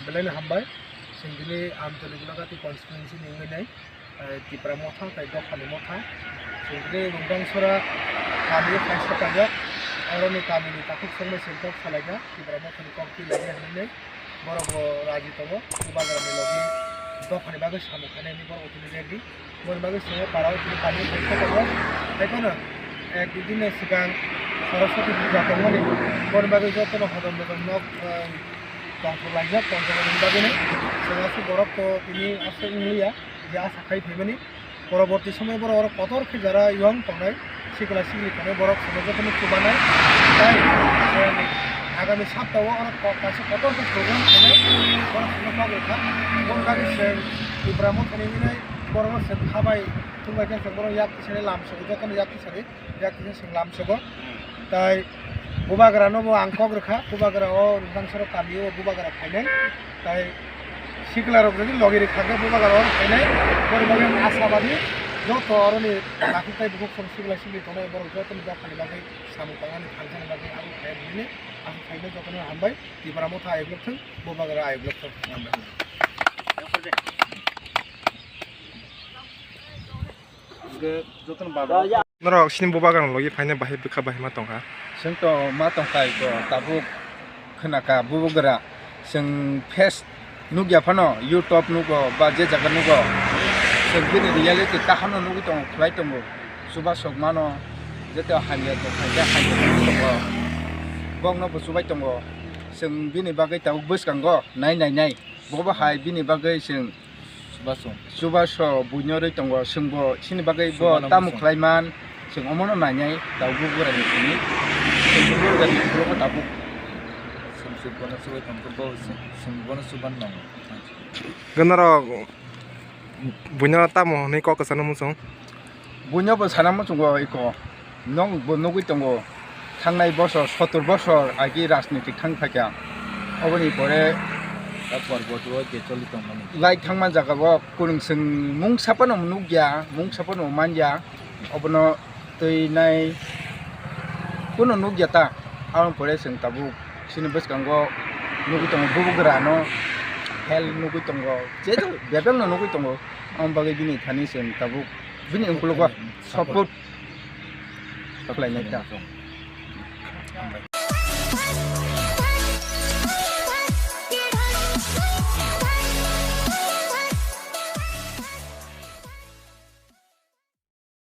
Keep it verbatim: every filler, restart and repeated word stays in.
Belai no hambai, chwng tini Antonik Nagati constituency ni wngwi nai, eh, Tipra Motha tei Dophani Motha. Chwng tini Rungdangsora kami o kaisa paijak, oro ni kami ni takhuk songbai chwng kok salaijak, Tipra Motha ni kok twi laijak hinwi nai. Borok bo raji tongo, Bubagra ni logi Dophani bagwi samung khainai hinwi borok bo tini ready. Boni bagwi chwng o para o tini kami o kaisa tongo. Hai phano ek dui din ni swkang Saraswati puja tongmani. Boni bagwi jotono hodom dodom nok, eh, tongthok laijak, tongthok laijak bagwino chwng aswk borok to tini aswk wngliya je asa khai phaimani. Poroborti somoy borok oro kotor khe jara yong tongnai, sikla sikli tongnai borok chwngno jotono chubanai. Tai, eh, agami sapta o oro ko-, kaisa kotor khe program khainai, borok chwngno kok rwkha. Boni bagwi chwng Tipra Mothani hinwi borokno chwng khabai thumbai khe chwng borok yak tisani lamsogo, jotono yak tisani, yak tisani chwng lamsogo. Tai Bubagra no bo ang kok rwkha, Bubagra o Rungdangsora kami o Bubagra phainai. Tai sikla rok jodi logi rwkha khe Bubagra o phainai. Boni bagwi ang asabadi joto oroni takhuk tai bukhuk song sikla sikli tongnai borok jotoni dophani bagwi samung tangnani thangsani bagwi ang phai hinwi aswk khainai jotono hambai. Tipra Motha ayuk lok thung, Bubagra ayuk lok thung. Hambai. Norok sini Bubagra logi phaina bahai bwkha bahai ma tongkha. Chwng to ma tongkha iko tabuk khwnaka Bubagra. Chwng face nukya phano YouTube nugo ba je jaga nugo. Chwng bini reality kaham no nugwi tongo, khlai tongo. Chuba sok mano, jeto hamya tong khaikhe hamya nugwi tongo. Bokno bo chubai tongo. Chwng bini bagwi tabuk bwskango nai nai nai. Bobo hai bini bagwi chwng Chubaso. Chubaso buino rwi tongo, chwngbo chini bagwi bo Chubano tamo bwswng. Khlaiman, chwng omono nainai, tabuk bura ni simi. Chwng bura ni ulo ko tabuk. Chwng chwng bono chubai tongkhe bo chwng, chwng bono chuban nango. Gwnarok buino tamo hwnwi kok kwchangno muchung? Buino bo sana muchungo iko. Nwng bo nugwi tongo, thangnai bosor, sotor bosor agi rajnitik thang phaikha. Oboni pore ta porboto je choli tongmani. Lai thangma jaga o kwrwng chwng mungsa phano nukya, mungsa phano manya. Obono twi nai kuno nukya ta. Aboni pore chwng tabuk chini bwskango nugwi tongo, Bubagra no hel nugwi tongo, je bebak no nugwi tongo. Aboni bagwi bini thani chwng tabuk bini ukologo support. Khlainai ta. Hambai.